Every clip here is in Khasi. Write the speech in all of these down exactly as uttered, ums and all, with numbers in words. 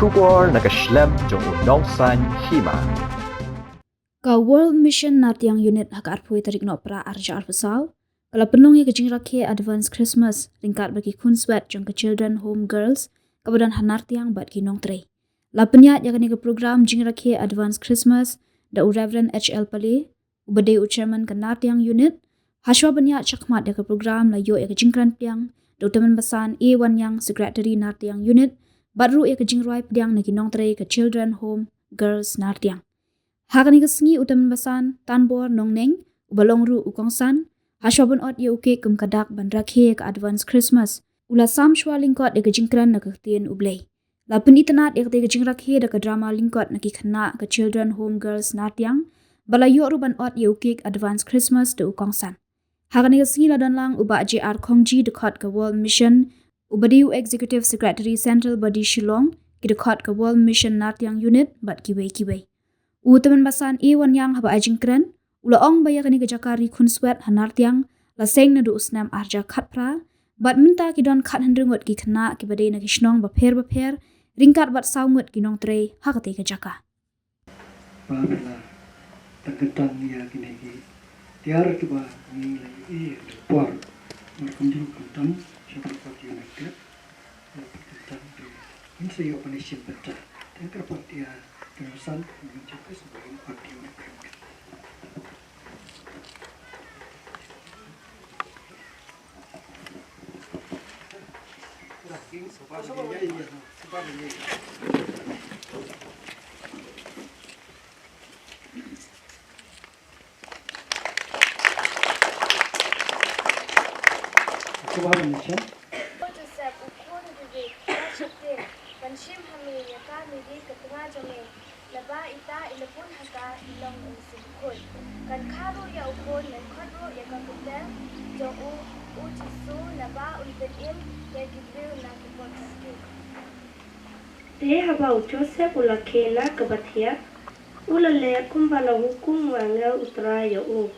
Khubor na ka shlem jong u nongsaiñ hima. Ka World Mission Nartiang Unit ha ka arphew tarik Nohprah arhajar arphew saw ka la pynlong ïa ka jingrakhe Advance Christmas ryngkat bad ki khunswet jong ka Children Home Girls kaba don ha Nartiang bad ki nongtrei. La pynïaid ïa kane ka program jingrakhe Advance Christmas da u Reverend H L Pale, uba dei u chairman ka Nartiang Unit. Hashwa ban ïaid shakhmat ïa ka program la ïoh ïa ka jingkren pdiang da u Tymmen Basan A Wanniang, Secretary Nartiang Unit, bad ruh ïa ka jingrwai pdiang na ki nongtrei ka Children Home Girls Nartiang. Ha kane ka sngi u Tymmen Basan Tanbor Nongneng, uba long ruh u kongsan, hashwa ban ot ïa u kek kum ka dak ban rakhe ïa ka Advance Christmas, u la sam shuwa lyngkot ïa ka jingkren na ka ktien U Blei. La pynitynnad ïa katei ka jingrakhe da ka drama lyngkot na ki khynnah ka Children Home Girls Nartiang, ba la ïoh ruh ban ot ïa u kek Advance Christmas da u kongsan. Ha kane ka sngi la don lang u Bah J R Khongji, dkhot ka World Mission, uba dei u Executive Secretary Central Body Shillong, ki dkhot ka World Mission Nartiang Unit bad kiwei kiwei. U Tymmen Basan A Wanniang haba ai jingkren u la ong ba ïa kane ka jaka ri khunswet ha Nartiang la seng naduh u snem arhajar khatphra, bad mynta ki don khathynriew ngut ki khynnah kiba dei na ki shnong bapher bapher ryngkat bad saw ngut ki nongtrei ha katei ka jaka. Ba phi la tang kyntang ïa kine ki tiar kiba ngi la ïohi ha kane ka por. Mar kumjuh khamtam sha ka Party United. Ïa ka khamtam phi ngin sa ïoh ban ïashem bynta. Te ka Party United, ngin sa ïoh ban ïashem bynta. Joseph, u khun u bieit, ba sheptieng, ban shim ha me ïa ka miri ka tnga jong me. Naba ita i la bun ha ka i long u symbakhuid. Kan kha ruh ïa u khun, men khot ruh ïa ka kyrteng jong u, u Jisu, naba un pynim ïa ki briew na ki pop jong ki. Te haba u Joseph u la khie na kaba thiah, u la leh kumba la hukum u angel u Trai ïa u.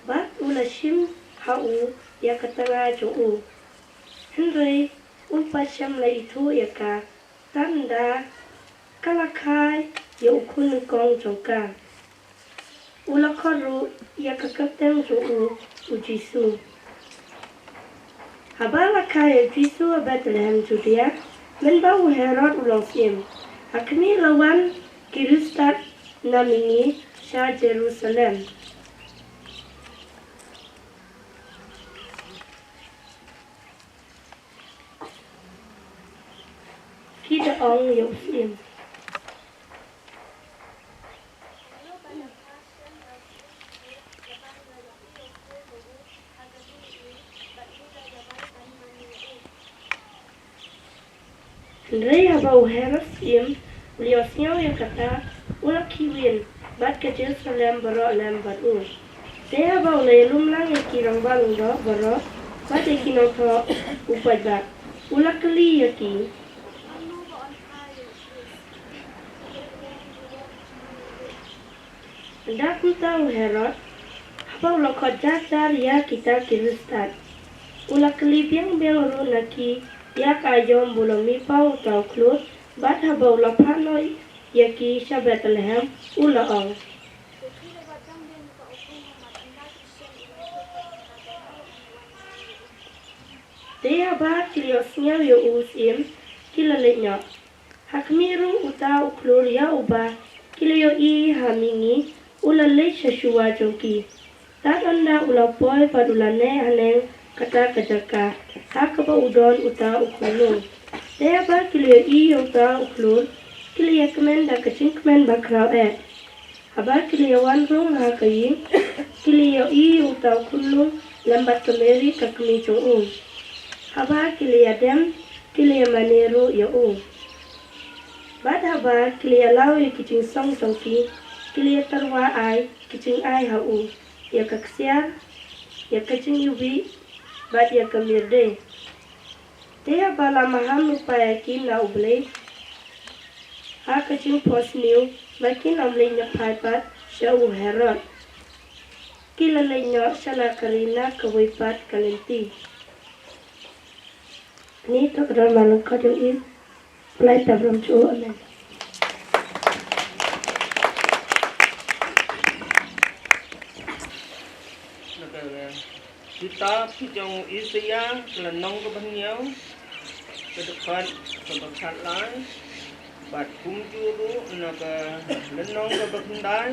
Bad u la shim ha u ïa ka tnga jong u. Hynrei um pat shym la ithuh ïa ka, tad ynda ka la kha ïa u khun nyngkong jong ka. U la khot ruh ïa ka kyrteng jong u, u Jisu. Haba la kha ïa u Jisu ha Bethlehem Judia, mynba u Herod u long syiem, ha khmih la wan ki riewstad na mihngi sha Jerusalem. Ki da ong ïa u syiem. Hynrei haba u Herod syiem u la ïohsngew ïa kata, u la khihwin, bad ka Jerusalem baroh lem bad u. Te haba u la ïalum lang ïa ki rangbah lyngdoh baroh bad ïa ki nongthoh u paidbah, u la kylli ïa ki. Ynda kumta u Herod, haba u la khot jar jar ïa kita ki riewstad, u la kylli biang biang ruh na ki ïa ka aïom ba u la mihpaw uta u khlur, bad haba u la phah noh ïa ki sha Bethlehem, u la ong. Te haba ki la ïohsngew ïa u syiem, ki la leit noh. Ha khmih ruh uta u khlur ïa uba ki la ïohi ha mihngi u la leit sha shuwa jong ki. Tad ynda u la poi bad u la neh haneng kata ka jaka ha kaba u don uta u khunlung. Te haba ki la ïohi ïa uta u khlur, ki la ïakmen da ka jingkmen bakhraw eh. Haba ki la ïawan rung ha ka ïing, ki la ïohi ïa uta u khunlung lem bad ka Mary ka kmie jong u. Haba ki la ïadem, ki la ïamane ruh ïa u. Bad haba ki la ïalau ïa ki jingsong jong ki, ki la ïatyrwa ai ki jingai ha u, ïa ka ksiar, ïa ka jingiwbih, bad ïa ka myrde. Te haba la maham lypa ïa ki na U Blei ha ka jingphohsniew, ba kin ym leit noh phai pat sha u Herod, ki la leit noh sha la ka ri na kawei pat ka lynti. Kane to ka dei ka lyngkot jong i. Blei ta brum chu, amen. Na ka kitab jong u Isaiah, ka lynnong kaba hynñiew, ka dkhot kaba khatlai, bad kumjuh ruh na ka lynnong kaba khyndai,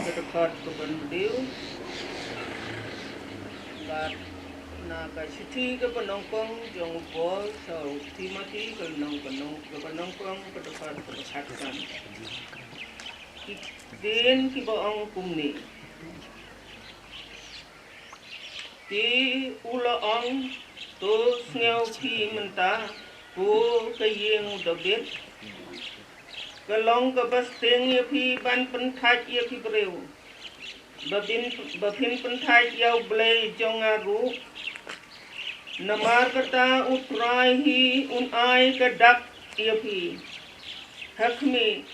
ka dkhot kaba hynriew, bad na ka shithi kaba nyngkong jong u Paul sha u Timothy, ka lynnong kaba nyng-, kaba nyngkong, ka dkhot kaba khatsan. Ki ktien kiba ong kumne. Te u la ong, to sngew phi mynta, ko ka ïing u Dabid. Ka long kaba sting ïa phi ban pynthait ïa ki briew, ba phin, ba phin pynthait ïa U Blei jong nga ruh. Namar kata U Trai hi un ai ka dak ïa phi. Ha khmih,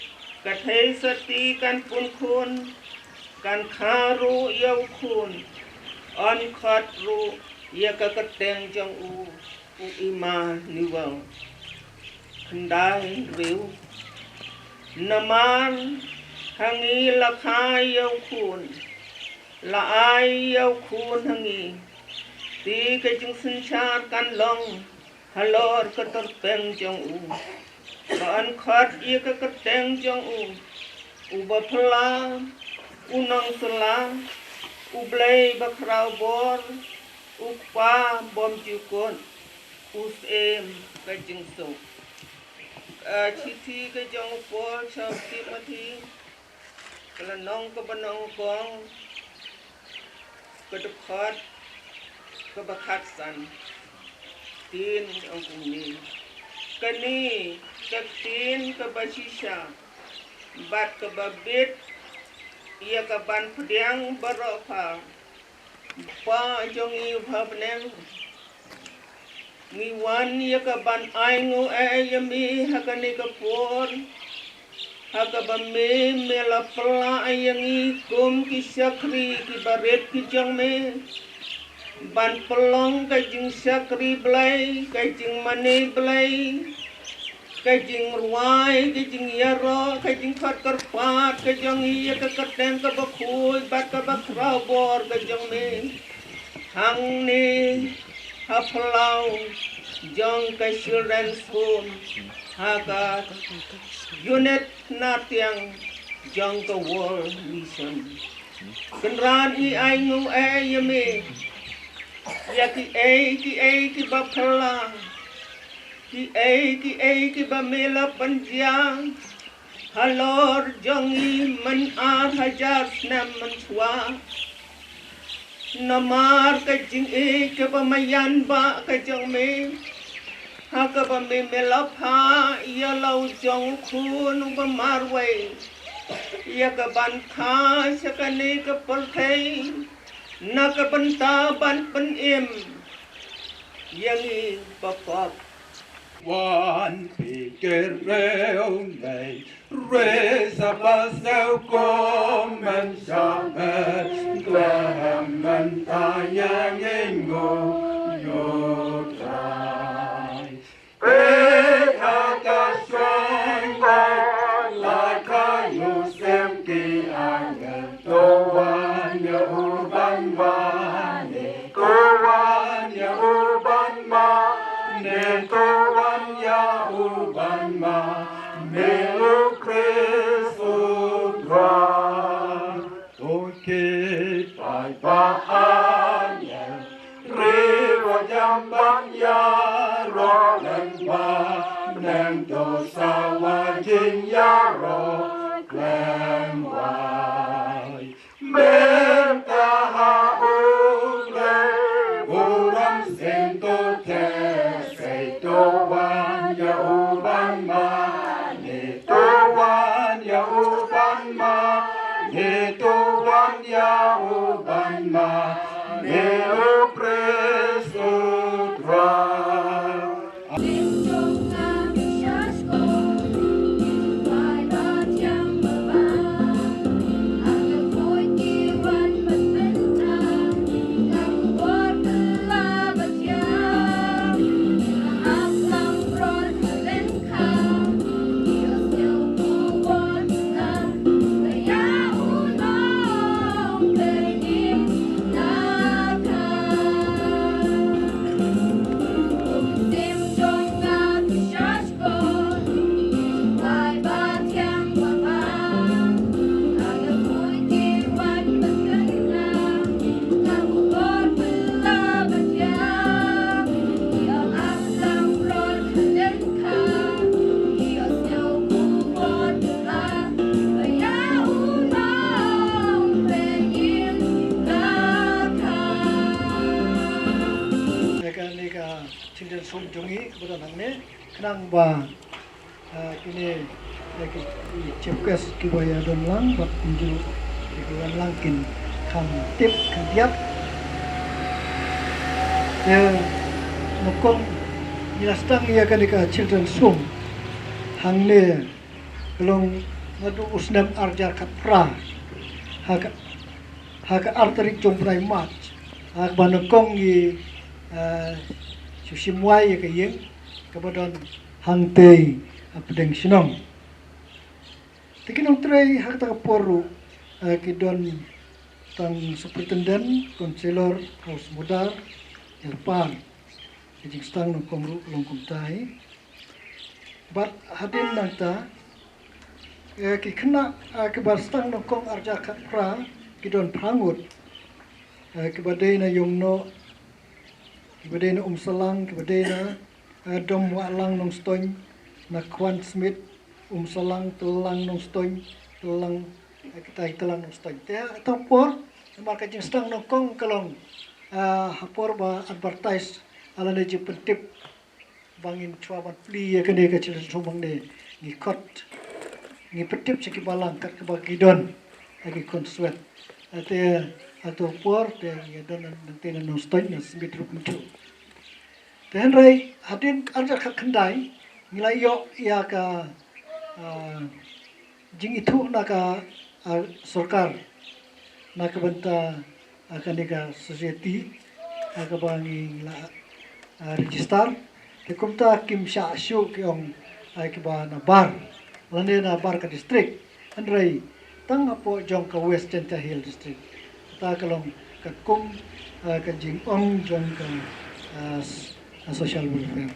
ka theisotti kan pun khun, kan kha ruh ïa u khun, yn khot ruh ïa ka kyrteng jong u, u Immanuel. Khyndai hynriew. Namar ha ngi la kha ïa u khun, la ai ïa u khun ha ngi. Te ka jingsynshar kan long halor ka tyrpeng jong u. Ba yn khot ïa ka kyrteng jong u, Uba Phylla, U Nongphylla, U Blei Bakhraw Bor, U Kpa Bymjukut, U Syiem ka Jingsuk. Ka shithi ka jong u Paul sha u Timothy, ka lynnong kaba nyngkong, ka dkhot kaba khatsan. Ktien ong kumne. Kane ka ktien kaba shisha bad kaba bit ïa ka ban pdiang baroh pha. Kpa jong ngi uba ha bneng, ngi wan ïa ka ban ainguh eh ïa me ha kane ka por, ha kaba me, me la pynlah ïa ngi kum ki shakri kiba rit ki jong me, ban pynlong ka jingshakri Blei, ka jingmane Blei, ka jingrwai, ka jingïaroh, ka jingkhot kyrpad ka jong ngi ïa ka kyrteng kaba khuid bad kaba khraw bor ka jong me. Hangne ha phyllaw jong ka Children's Home, ha ka unit na tiang jong ka World Mission. Kynrad ngi ainguh eh ïa me ïa kiei kiei kiba phylla, kiei kiei kiba me la pynjia halor jong ngi myn ar hajar snem mynshuwa. Namar ka jingïeit kaba maïan bha ka jong me, ha kaba me, me la phah ïa la u jong u khun uba marwei, ïa ka ban kha sha kane ka pyrthei, na ka bynta ban pynim ïa ngi ba pop. Wan phi ki riewngeit, ri sa ba sngewkhia mynshuwa, khlem mynta ïa ngi nguh ïa u Trai. Peit ha ka shynrang, la ka ïoh shem ki angel, to wan ïa u ban mane, to wan ïa u ban mane, to wan ïa u ban mane, u Khrist u Trai. To ki paidbah angel, ri wa jam ban ïaroh lem bad neng, to sawa jingïaroh khlem wai. Mynta ha U Blei u ram sien, to theh sei, to wan ïa u ban mane, to wan ïa u ban mane, to wan ïa u ban mane, u Khrist u Trai. Khnang ba, ah, kine, eh, ki, ki chief guest kiba ïadon lang bad kumjuh kiba wan lang kin kham tip kham diat. Te nyngkong ngi la sdang ïa kane ka children's home hangne ka long naduh u snem arhajar khatphra ha ka, ha ka ar tarik jong u bnai March, ha kaba nyngkong ngi, eh, shu shim wai ïa ka ïing kaba don hangtei hapdeng shnong. Te ki nongtrei ha kata ka por ruh, eh, ki don tang superintendent, councillor, house warder, helper. Ka jingsdang nyngkong ruh ka long kumta hi. Bad hadien nangta, eh, ki khynnah, eh, kiba sdang nyngkong arhajar khatphra ki don phra ngut. Eh, kiba dei na Ïewnoh, kiba dei na Umsalang, kiba dei na, eh, Domwahlang Nongstoiñ, na Kwan Smit, Umsalang, Tyllang Nongstoiñ, Tyllang, eh, kita Tyllang Nongstoiñ. Te ha kata ka por, namar ka jingsdang nyngkong ka long, eh, ha por ba advertise, lane jingpyntip ba ngin shuwa ban plie ïa kane ka children's home hangne, ngi khot, ngi pyntip sha ki balang kat kaba ki don ha ki khun swet. Te ha kato ka por te ngi don nangtei na Nongstoiñ, na Smit ruh kumjuh. Te hynrei hadien arhajar khatkhyndai ngi la ïoh ïa ka, ah, jingithuh na ka, ah, sorkar na ka bynta, ah, kane ka society, ah, kaba ngi la, ah, register. Te kumta kim shah shuh ki ong, ah, kiba na bar lane na bar ka district. Hynrei tang hapoh jong ka West Jaintia Hills District. Kata ka long katkum, ah, ka jingong jong ka, ah, s-, ah, social welfare.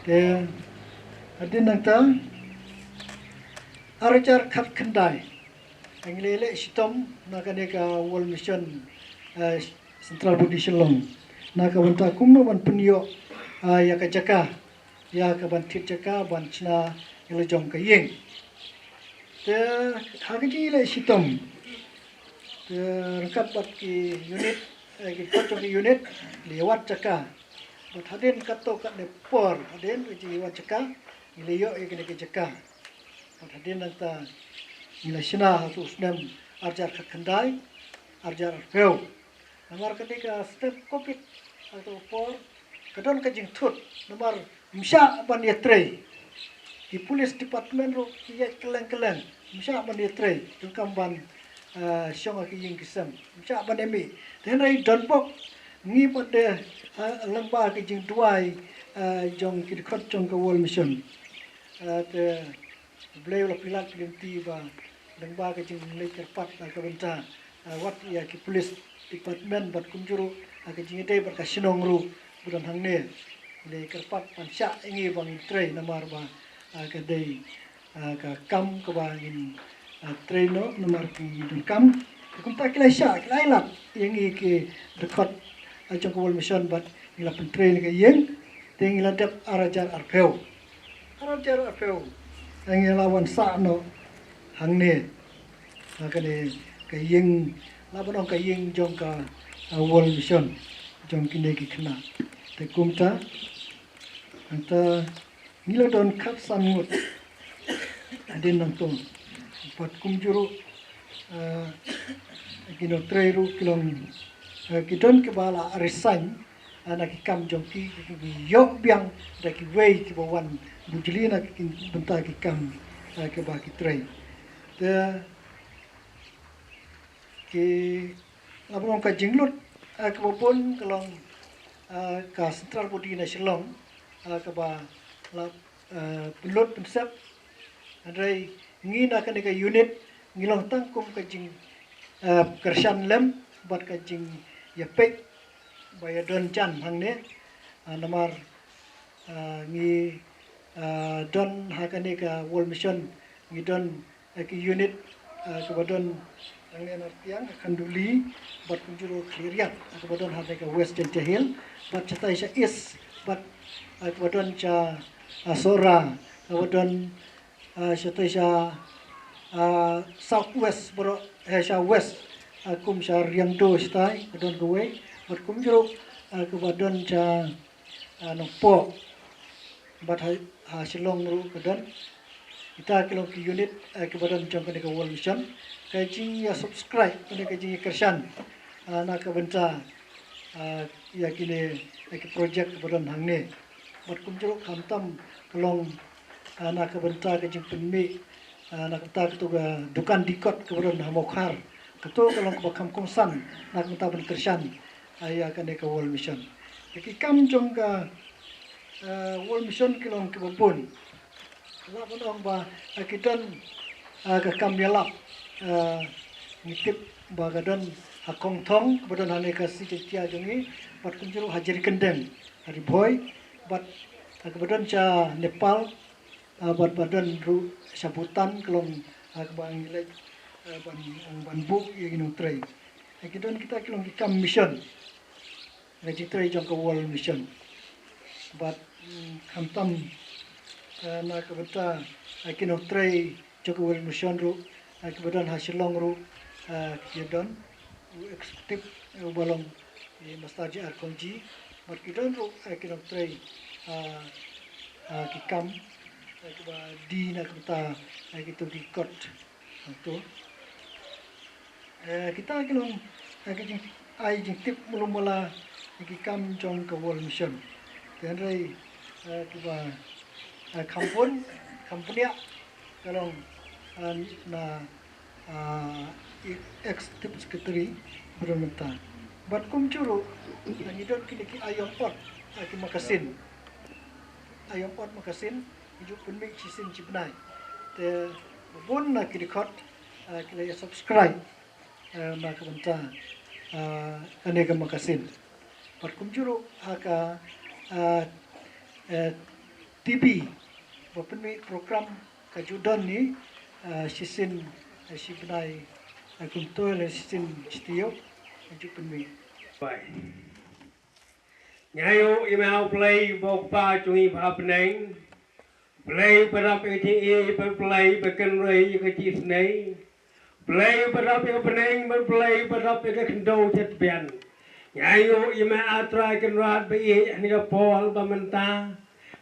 Te hadien nangta arhajar khatkhyndai ngi la ïaleh shitom na kane ka World Mission, eh, Central Body Shillong na ka bynta kumno ban pynïoh, eh, ïa ka jaka, ïa ka ban thied jaka ban shna ïa la jong ka ïing. Te ha ka jingïaleh shitom, te ryngkat bad ki unit, eh, ki dkhot jong ki unit, la ïa wad jaka. Bad hadien katto katne por hadien ka jingïa wad jaka, ngi la ïoh ïa kane ka jaka. Bad hadien nangta ngi la shna ha u snem arhajar khatkhyndai, arhajar arphew. Namar kane ka snem covid ha kato ka por ka don ka jingthut namar ym shah ban ïatrei. Ki police department ruh ki ïaid kylleng kylleng, ym shah ban ïatrei, donkam ban, eh, shong ha ki ïing ki sem, ym shah ban ïamih. Te hynrei donbok ngi pat de, eh, lyngba ka jingduwai, eh, jong ki dkhot jong ka World Mission. Eh, te U Blei u la pynlait pynlynti ba lyngba ka jingleit kyrpad na ka bynta, eh, wat ïa ki police department bad kumjuh ruh, eh, ka jingïadei bad ka shnong ruh ba don hangne. Leit kyrpad ban shah ïa ngi ba ngin trei namar ba, eh, ka dei, eh, ka kam kaba ngin, eh, trei noh namar ki donkam. Kumta ki la shah, ki la ailad ïa ngi ki dkhot, eh, jong ka World Mission bad ngi la pyntrei ïa ka ïing. Te ngi la dep arhajar arphew. Arhajar arphew. Ngi la wan sah noh hangne. Ha kane ka ïing, la ban ong ka ïing jong ka, ah, World Mission jong kine ki khynnah. Te kumta, nangta ngi la don khatsan ngut hadien nangta. Bad kumjuh ruh, ah, ki nongtrei ruh ki long, ah, ki don kiba la resign, ah, na ki kam jong ki, ki, ki ïoh biang da kiwei kiba wan bujli na ki bynta ki kam, ah, kiba ki trei. Te ki, la ban ong ka jinglut, ah, kaba bun ka long, ah, ka Central Body na Shillong, ah, kaba la, ah, pynlut pynsep. Hynrei ngi na kane ka unit ngi long tang kum ka jing, ah, kyrshan lem bad ka jingïapeit ba ïadon jan hangne, ah, namar, ah, ngi, ah, don ha kane ka World Mission ngi don, ah, ki unit, ah, kaba don hangne na Rtiang, ha Khanduli bad kumjuh ruh Khliehriat, ah, kaba don ha kane ka West Jaintia Hills bad shatai sha East bad, ah, kaba don sha, ah, Sohra, kaba don, ah, shatai sha, ah, South West baroh, eh, sha West, ah, kum sha Riangdo shatai ka don kawei bad kumjuh ruh, ah, kaba don sha, ah, Nongpoh. Bad ha, ha Shillong ruh ka don. Kita ki long ki unit, eh, kiba don jong kane ka World Mission. Ka jingïa subscribe, kane ka jingïa kyrshan, ah, na ka bynta, ah, ïa kine, ïa ki project kiba don hangne. Bad kumjuh ruh khamtam ka long, ah, na ka bynta ka jingpynmih, ah, na ka bynta kato ka dukan dikot kaba don ha Mawkhar. Kato ka long kaba kham kongsan, na ka bynta ban kyrshan, ah, ïa kane ka World Mission. Ïa ki kam jong ka, ah, World Mission ki long kiba bun. Lah ban ong ba, ah, ki don, ah, ka kam ïalap, ah, ngi tip ba ka don ha Kongthong, kaba don hangne ka City Jaiñtia jong ngi, bad kumjuh ruh ha Jrikyndeng, ha Ri Bhoi, bad, ah, kaba don sha Nepal, ah, bad ba don ruh sha Bhutan, ka long, ah, kaba ngi leit, ah, ban, ban buh ïa ki nongtrei. Ah, ki don kita ki long ki kam mission. Ka jingtrei jong ka World Mission. Bad, mm, khamtam, eh, na ka bynta, eh, ki nongtrei jong ka World Mission ruh, eh, kiba don ha Shillong ruh, eh, ki don u executive, eh, uba long, eh, Master J R Kongji. Bad ki don ruh, eh, ki nongtrei, eh, eh, ki kam, eh, kiba die na ka bynta, eh, kito ki kot. Hangto. Eh, kita ki long, eh, ki jing, ai jingtip malu mala, eh, ki kam jong ka World Mission. Te hynrei, eh, kiba, eh, kham bun, kham bniah, ka long, eh, na, eh, executive secretary, ba don mynta. Bad kumjuh ruh, eh, ngi don kine ki aiom ot, eh, ki makasin. Aiom ot makasin, ngi ju pynmih shisien shi bnai. Te bun na ki dkhot, eh, ki la ïa subscribe, eh, na ka bynta, eh, kane ka makasin. Bad kumjuh ruh ha ka, eh, eh, T V, ba pynmih program ka ju don ni, eh, shisien, eh, shi bnai, eh, kumto lane shisien shi taïew, eh, ju pynmih. Bye. Ngi ïoh ïa ma U Blei uba U Kpa jong ngi ba ha bneng. Blei ba rap ïa ka jingïeit, bad Blei ba kynrei ïa ka jingisynei. Blei ba rap ïa ka bneng, bad Blei ba rap ïa ka khyndew shadbian. Ngi ïoh ïa ma A Trai Kynrad ba ïeit, ha kane ka por ba mynta.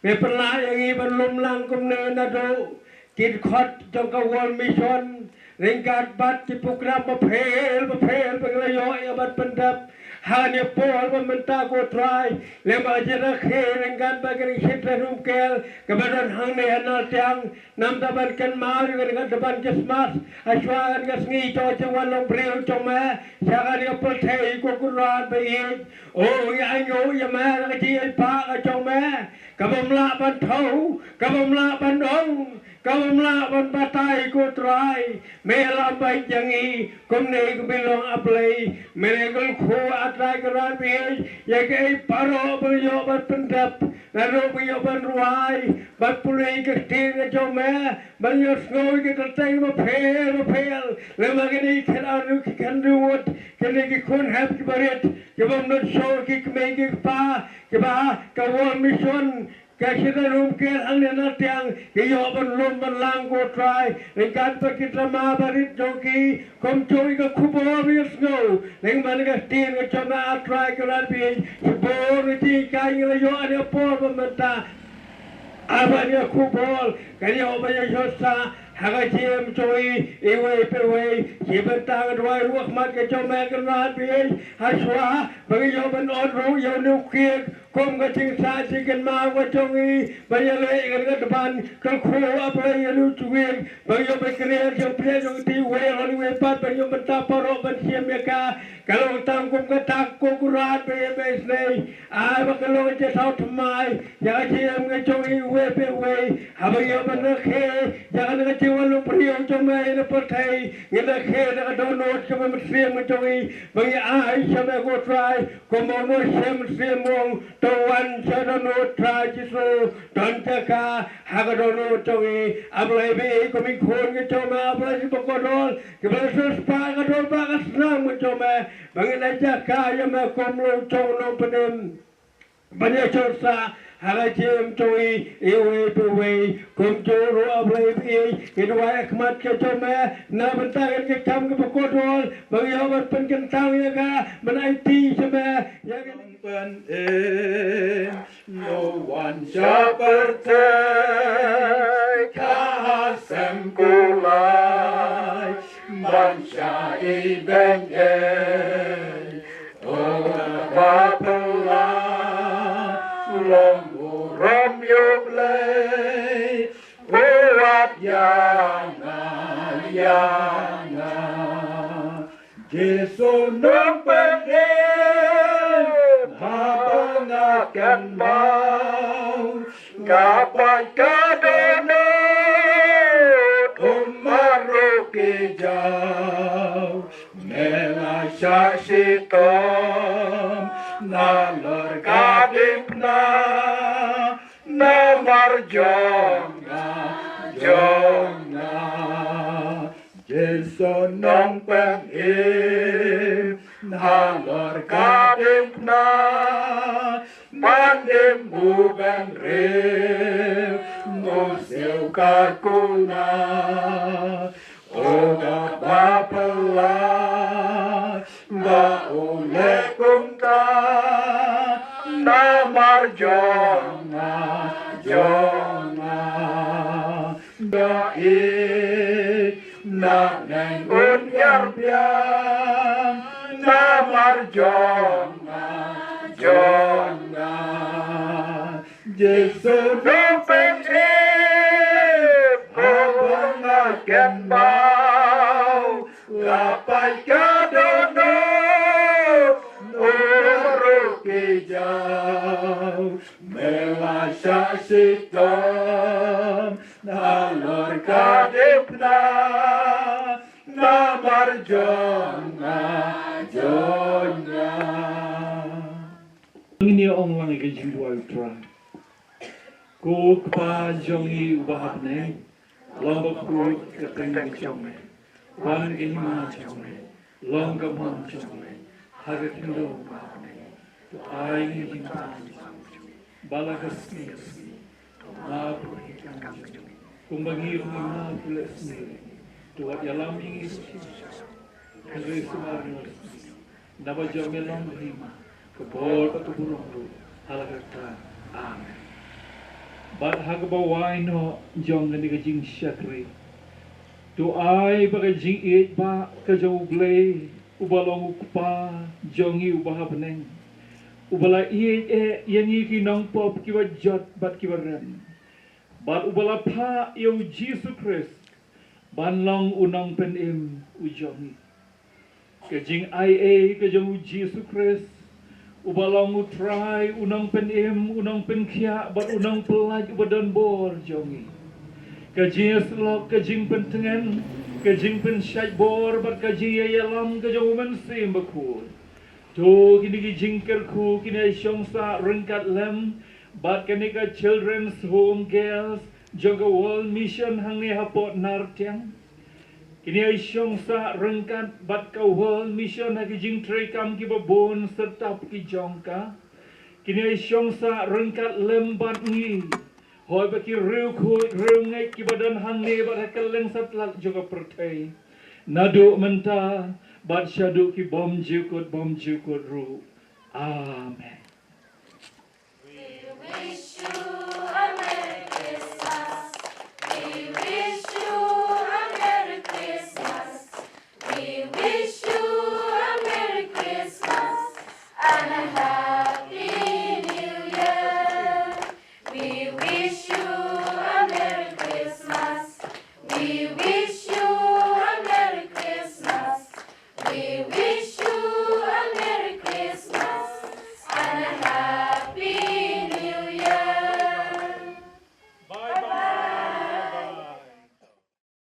Me pynlah ïa ngi ban lum lang kumne naduh ki dkhot jong ka World Mission, ryngkat bad ki program bapher bapher ba ngi la ïoh ïa ban pyndep ha kane ka por ba mynta ko Trai. Lem bad ka jingrakhe ryngkat bad ka jingshit rung kel kaba don hangne ha Naltiang, namar ban kynmaw ïa ka Dukan Christmas, ha shuwa ka sngi jong ka jingwan long briew jong me sha kane ka pyrthei ko Kynrad ba ïeit. O, ngi ainguh ïa me da ka jingïeit ba ka jong me, kabym lah ban thew, kabym lah ban ong, kabym lah ban batai ko Trai. Me ïalam beit ïa ngi kumne kumba long, A Blei. Me la kyrkhu, A Trai Kynrad ba ïeit, ïa kaei baroh ba ngi ïoh ban pyndep, naduh ba ngi ïoh ban rwai, ban pule ïa ka ktien ka jong me, ban ïohsngew ïa ki kyrteng bapher bapher, lem bad kine ki khyndiat, ki khyndiat, kine ki khun hep kiba rit, kiba ym don shuh ki kmie ki kpa, kiba ka World Mission, ka Shitanium Care hangne Naltiang, ki ïoh ban lum ban lang ko Trai, ryngkat bad ki tnat ba rit jong ki, kumjuh ïa ka khubor ba ïohsngew lyngba ka ktien ka jong me, A Trai Kynrad ba ïeit, shibun ki jinghikai ngi la ïoh ha kane ka por ba mynta. Haba kane ka khubor kan ïoh ban ïashoh sah ha ka jingim jong ngi iwei pa iwei, shi bynta nga duwai ruh ha khmat ka jong me Kynrad ba ïeit, ha shuwa ba ngi ïoh ban ot ruh ïa une u khlieh, kum ka jingsah jingkynmaw ka jong ngi, ban ïaleh ïa kane ka Dukan, kyrkhu, A Blei, ïa une u khlieh, ban ïoh ban kren ïa ka jingpynïaid jong ka iwei, iwei pat, ban ïoh bynta baroh ban shim ïa ka, ka long tang kum ka dak ko Kynrad ba ïeit ba isynei. Ai ba ka long ka jingthaw thymmai ïa ka jingim ka jong ngi iwei pa iwei, haba ngi ïoh ban rakhe ïa kane ka jingwan long briew jong me ha kane ka pyrthei. Ngi rakhe da ka dohnud kaba mynsiem ka jong ngi ba ngi ai sha me ko Trai, kumba u Mynsiem Mynsiem u ong, to wan sha dohnud Trai Jisu, don jaka ha ka dohnud jong ngi. A Blei ba ïeit, kum ki khun ki jong me, A Blei, kiba kordor, kiba la sngewspah ka dur bad ka snam ka jong me, ba ngin ai jaka ïa me kum u Nongpynim, ban ïashoh sah Hala jingim jong i, iwei pa iwei, kumjuh ruh A Blei ba ïeit, ngin wai ha khmat ka jong me, na bynta kane ka kam kaba kordor, ba ngi hap ban pynkyntang ïa ka, ban aiti sha me, ïa ka. Ban im, no one shall protect, ka ha sem kulai, ban shah i beng ei, O Kpa Pala, long burom ïa U Blei, u wat ïa nga, ïa nga. Jisu Nongpynim, haba nga kynmaw, nga pait ka dohnud, ummat ruh ki jaw. Me la shah shitom nalor ka diengphna, namar jong nga, jong nga. Jisu Nongpynim, halor ka diengphna, ban im u bynriew, u siew ka kuna. O Kpa Pala, ba u leh kumta, namar jong nga, jong nga. Ba i na neng un ïar biang, namar jong nga, jong nga. Jisu Nongpynim, haba nga kynmaw, nga pait ka dohnud, ummat ruh ki jaw. Me la shah shitom nalor ka diengphna, namar jong nga, jong nga. Ngin ïa ong lang ïa ka jingduwai U Trai. Ko Kpa jong ngi uba ha bneng, long bakhuid ka kyrteng ka jong me. Wan ka hima jong me, long ka mon jong me ha ka khyndew ba ha bneng. To ai ngi ka jingpynbeit ba la ka sngi ka sngi. Map ïa ki kam jong ngi kumba ngi ruh ngi map ïa ki leh sngi. To wat ïalam ïa ngi shisha, hynrei sumar ïa ngi. Naba jong me long ka hima, ka bor bad ka burom ruh ha la katta. Amen. Bad ha kaba wai noh jong kane ka jingshakri, to ai ba ka jingïeit ba ka jong U Blei uba long U Kpa jong ngi uba ha bneng, uba la ïeit eh ïa ngi ki nongpop kiba jot bad kiba rem, bad uba la phah ïa U Jisu Khrist ban long U Nongpynim u jong ngi. Ka jingaiei ka jong U Jisu Khrist, uba long U Trai, U Nongpynim, U Nongpynkhiah bad U Nongpyllait uba don bor jong ngi. Ka jingïasyllok, ka jingpyntngen, ka jingpynshait bor bad ka jingïalam ka jong U Mynsiem Bakhuid. To kine ki jingkyrkhu kin ïa shong sah ryngkat lem bad kane ka Children's Home Girls jong ka World Mission hangne hapoh Nartiang. Kin ïa shong sah ryngkat bad ka World Mission ha ki jingtreikam kiba bun syrtap ki jong ka. Kin ïa shong sah ryngkat lem bad ngi, hoi ba ki riewkhuid riewngeit kiba don hangne bad ha kylleng satlak jong ka pyrthei, naduh mynta bad shaduh ki bymjukut bymjukut ruh. Amen.